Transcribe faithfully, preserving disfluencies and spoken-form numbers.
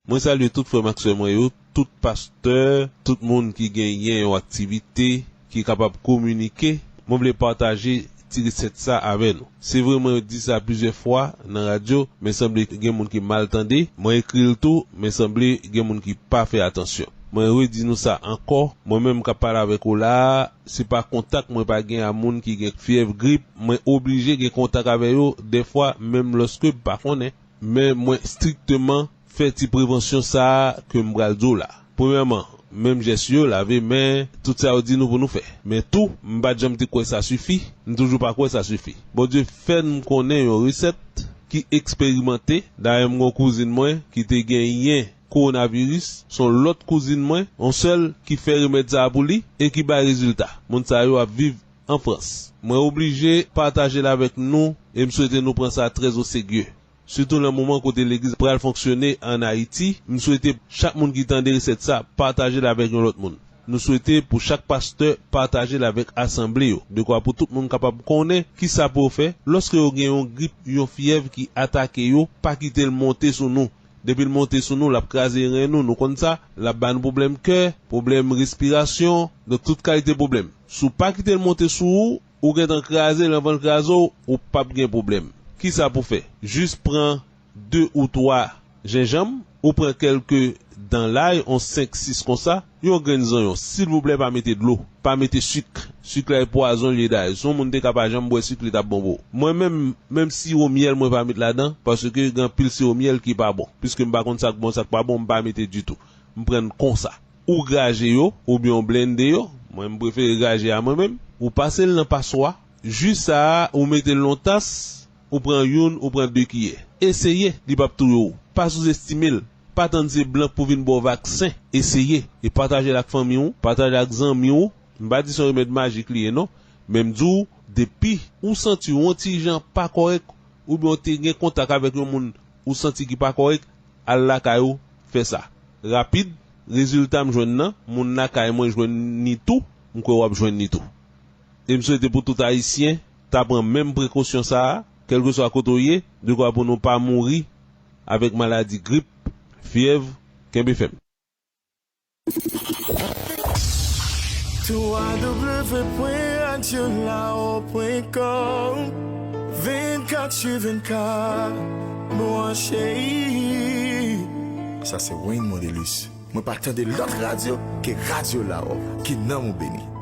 Mwen salye tout frè m ak sè mwen yo, tout pastè, tout moun ki genyen yon aktivite, ki kapab kominike. Mwen vle pataje ti resèt sa avè nou. Se vre mwen di sa plizyè fwa nan radyo, men sanble gen moun ki mal tande. Mwen ekri l tou, men sanble gen moun ki pa fè atansyon. Mwen redi nou sa ankò, mwen menm k ap pale avèk ou la a, se pa kontak mwen pa gen a moun ki gen fyèv, grip, mwen oblije gen kontak avè yo, dèfwa menm lòske m pa konnen. Men mwen strikteman fè ti prevansyon sa a ke m pral di w la. Premyèman, menm jès yo, lave men, tout sa yo di nou pou nou fè. Men tou, m pa t janm te kwè sa sifi, m toujou pa kwè sa sifi. Bondye fè m konnen yon resèt ki eksperimante. Dayè, m gon kouzin mwen ki te genyen kowonaviris, s on lòt kouzin mwen, yon sèl ki fè remèd sa a pou li e ki bay rezilta. Moun sa yo ap viv an Frans. Mwen oblije pataje l avèk nou e m swete nou pran sa trè o serye. Sitou nan moman kote legliz pral fonksyone ann Ayiti, m swete chak moun ki tande resèt sa pataje l avèk yon lòt moun. Nou swete pou chak pastè pataje l avèk asanble yo, dekwa pou tout moun kapab konnen kisa pou yo fè lòske yo gen yon grip, yon fyèv ki atake yo, pa kite l monte sou nou. Depi l monte sou nou, l ap kraze ren nou, nou konn sa, l ap ba nou pwoblèm kè, pwoblèm respirasyon, donk tout kalite pwoblèm. Si w pa kite l monte sou ou, ou gentan kraze l, anvan l kraze w, ou p ap gen pwoblèm. Kisa pou fè? Jis pran de ou twa jenjanm, ou pran kèlke dan lay, yon senk, sis konsa, yon grenn zonyon. Silvouplè, pa mete dlo, pa mete sik. Sik la e pwazon l ye dayè. Si yon moun te ka pa janm bwè sik, li t ap bon pou ou. Mwen menm, menm siwo myèl mwen pa met ladan, paske gen anpil siwo myèl ki pa bon. Piske m pa konn sa k bon, sa k pa bon, m pa mete ditou. M pran l konsa. Ou graje yo, oubyen w blende yo. Mwen, m prefere graje a mwen menm. Ou pase l nan paswa. Ji sa a, ou mete l nan yon tas, ou pran youn, ou pran de kiyè. Eseye, li p ap touye w. Pa souzestime l. Pa tann se blan k pou vin ba w vaksen. Eseye. E pataje l ak fanmi w, pataje ak zanmi w. M pa di se yon remèd majik li ye, non. Men m di w, depi ou santi w yon ti jan pa kòrèk, oubyen w te gen kontak avèk yon moun ou santi ki pa kòrèk, al lakay ou, fè sa. Rapid, rezilta m jwenn nan, moun lakay mwen jwenn ni tou, m kwè w ap jwenn ni tou. E m swete pou tout Ayisyen ta pran menm prekosyon sa a, kèlkeswa kote w ye, dekwa pou nou pa mouri avèk maladi grip, fyèv, kenbe fèm. w w w pwen radyo lawo pwen kòm. Vennkat su vennkat, branche. Sa se Wayne Mondelus. Mwen pa tande lòt radyo ke Radyo Lawo. Ke nanm ou beni.